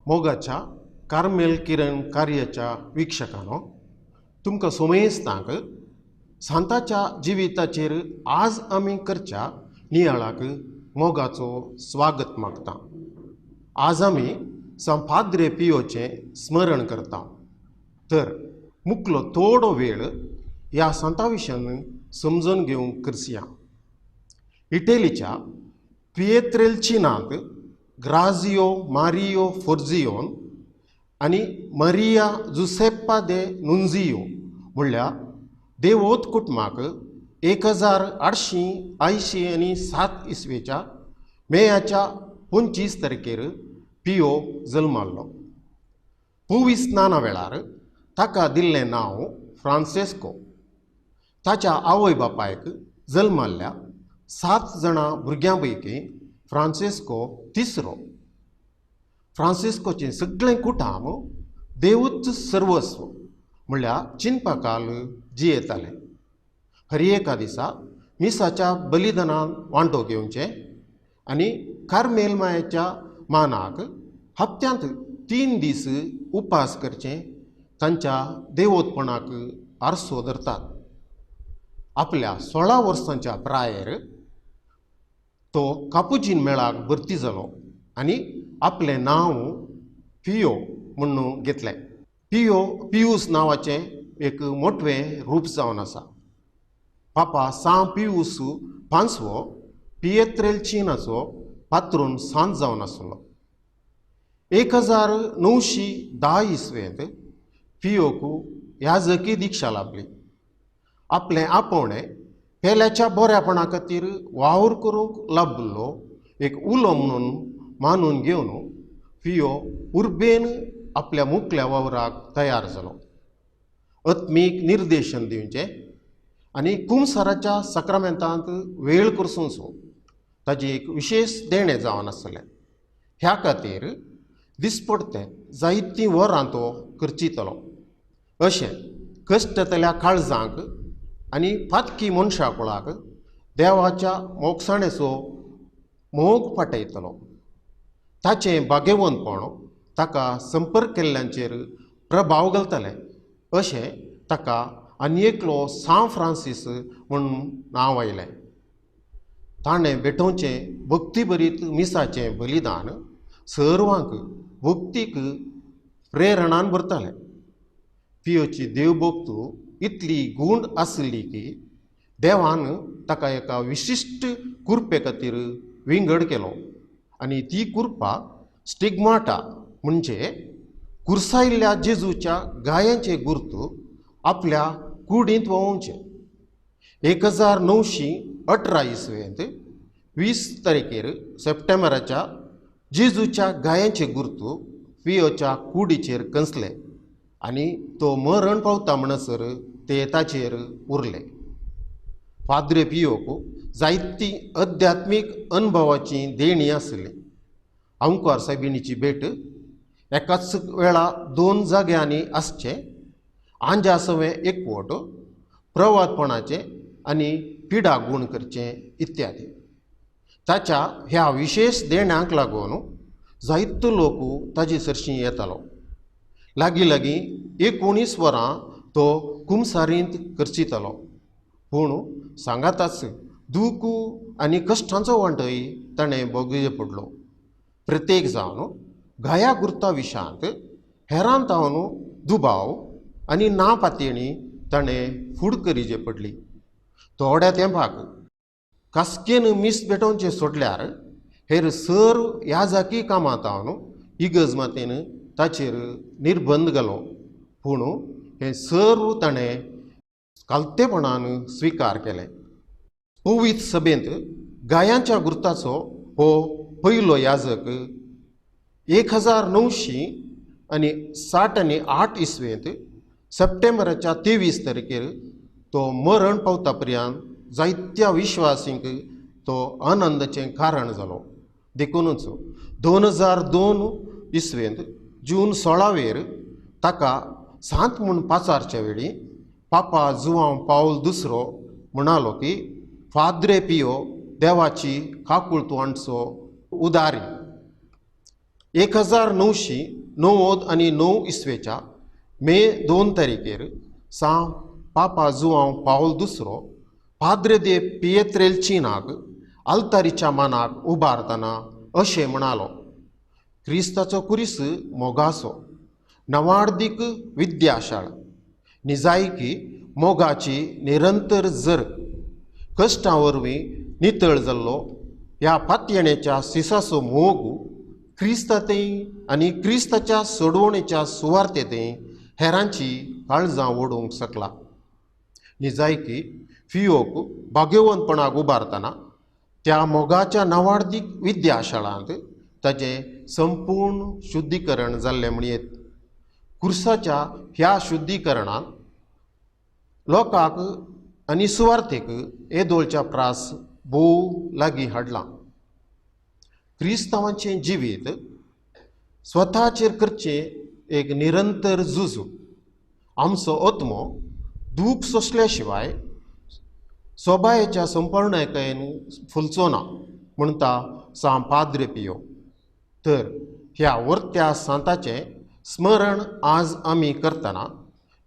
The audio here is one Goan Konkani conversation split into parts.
मोगाच्या कार्मेल किरण कार्याच्या विक्षकांनो, तुमकां सोमेस्तांक सांताच्या जिविताचेर आज आमी करच्या नियाळाक मोगाचो स्वागत मागता. आज आमी सांत पाद्रे पियोचें स्मरण करता. तर मुकलो थोडो वेळ ह्या सांता विशयान समजून घेवंक करसया. इटलीच्या पियेत्रेलचिनांत ग्राजियो मारियो फोर्जियोन आनी मरिया जुसेप्पा दे नुंजियो म्हणल्यार देवोत कुटुंबाक 1887 इसवेच्या मेयाच्या 25 तारखेर पियो जल्माल्लो. पुवीस स्नाना वेळार ताका दिल्लें नांव फ्रांसेस्को. ताच्या आवय बापायक जल्माल्ल्या 7 जाणां भुरग्यां पैकी फ्रांसेस्को तिसरो. फ्रांसिस्कोचें सगळें कुटाम देवूच सर्वस्व म्हणल्यार चिंतपाकाल जियेतालें. हर एका दिसा मिसाच्या बलिदानान वांटो घेवचें आनी कार्मेल मायेच्या मानाक हप्त्यांत 3 दीस उपास करचें तांच्या देवोत्पणाक आरसो धरतात. आपल्या 16 वर्सांच्या प्रायेर तो कापुचीन मेळाक भरती जालो आनी आपलें नांव पियो म्हणून घेतलें. पियो पियूस नांवाचें एक मोटवें रूप जावन आसा. पापा सां पियूस पांचवो पियेत्रेलचिनाचो पात्रून सांत जावन आसलो. 1910 इसवेंत पियोक याजकी दिक्षा लाभली. आपलें आपोवणें पेल्याच्या बऱ्यापणा खातीर वावर करूंक लाभिल्लो एक उलो म्हणून मानून घेवन पियो उर्बेन आपल्या मुकल्या वावराक तयार जालो. आत्मीक निर्देशन दिवचें आनी कुमसाराच्या साक्रामेंतांत वेळ करसोवचो ताजी एक विशेश देणें जावन आसलें. ह्या खातीर दिसपडतें जायतीं वरां तो करचितलो. अशें कश्टतल्या काळजांक आनी पातकी मनशा कुळाक देवाच्या मोगसाणेचो मोग पाटयतलो. ताचें भाग्यवंतपण ताका संपर्क केल्ल्यांचेर प्रभाव घालतलें अशें ताका आनी एकलो सां फ्रांसीस म्हूण नांव आयलें. ताणें भेटोवचें भक्तीभरीत मिसाचें बलिदान सर्वांक भक्तीक प्रेरणान भरतालें. पियोची देवभक्त इतली गूण आसली की देवान ताका एका विशिश्ट कुरपे खातीर विंगड केलो आनी ती कुरपा स्टिग्माटा म्हणजे कुर्सायल्ल्या जेजूच्या गायांचे गुर्त आपल्या कुडींत व्हांवचें. 1918 इसवेंत 20 तारखेर सप्टेंबराच्या जेजूच्या गायांचे गुर्त पियोच्या कुडीचेर कंसले आनी तो मरण पावता म्हणसर ते ताचेर उरले. पाद्रे पियोक जायती अध्यात्मीक अनुभवाची देणी आसली. अंकुर सायबिणीची भेट एकाच वेळा 2 जाग्यांनी आसचें, आंजा सवें एकवट, प्रवादपणाचें आनी पिडा गूण करचें इत्यादी. ताच्या ह्या विशेश देण्यांक लागून जायतो लोक ताजे सरशीं येतालो. लागीं लागीं 19 वरां तो कुमसारींत करचितालो. पूण सांगाताच दूख आनी कश्टांचो वांटय ताणें भोगचो पडलो. प्रत्येक जावन गाया गुर्ता विशांत हेरांत जावन दुबाव आनी ना पातयेणी ताणें फूड करीचे पडली. थोड्या तेंपाक कास्केन मीस भेटोवचें सोडल्यार हेर सर याजाकी कामांत हांव इगर्ज मातेन ताचेर निर्बंध घालो. पूण हें सर्व ताणें कालतेपणान स्विकार केलें. पवित्र सभेंत गायांच्या गुर्ताचो हो पयलो याजक 1968 इसवेंत सप्टेंबराच्या 23 तारखेर तो मरण पावता पर्यंत जायत्या विश्वासींक तो आनंदाचें कारण जालो. देखूनच 2002 इसवेंत जून 16वेर ताका सांत म्हूण पाचारच्या वेळी पापा जुवांव पावल दुसरो म्हणालो की फाद्रे पियो देवाची काकुळतवांचो उदारी. 1999 इसवेच्या मे 2 तारीखेर सां पापा जुआंव पावल दुसरो पाद्रे दे पियेत्रेलचीनाक आल्तारीच्या मानाक उबारतना अशें म्हणालो, क्रिस्ताचो कुरीस मोगाचो नवार्दीक विद्याशाळ निजायकी मोगाची निरंतर जर कश्टां वरवीं नितळ जाल्लो ह्या पातयेणेच्या सिसाचो मोग क्रिस्तांतय आनी क्रिस्ताच्या सोडवणेच्या सुवार्तेंतय हेरांची काळजां ओडूंक शकला. निजायकी फियोक भाग्यवंतपणाक उबारतना त्या मोगाच्या नवार्दीक विद्याशाळांत ताजें संपूर्ण शुद्धीकरण जाल्लें म्हणयेत. कुर्साच्या ह्या शुद्धीकरणान लोकांक आनी सुवार्थेक येदोळच्या प्रास भोव लागीं हाडलां. क्रिस्तांवांचें जिवीत स्वताचेर करचें एक निरंतर झूज. आमचो आत्मो दूख सोंसल्या शिवाय सोबायेच्या संपरणकायेन फुलचो ना म्हणटा सां पाद्रे पियो. तर ह्या वर्त्या सांताचें स्मरण आज आमी करतना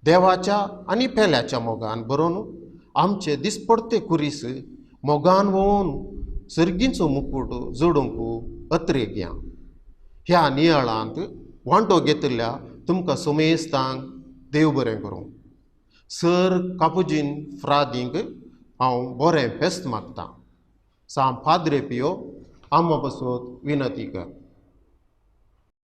देवाच्या आनी पेल्याच्या मोगान बरोवन आमचे दिसपडते कुरीस मोगान व्होवन सर्गींचो मुकूट जोडूंक अत्रेगया. ह्या नियाळांत वांटो घेतिल्ल्या तुमकां सुमेस्तांक देव बरें करूं. सर कापुजीन फ्रादींक हांव बरें फेस्त मागतां. सां पाद्रे पियो आमा पासत विनती कर.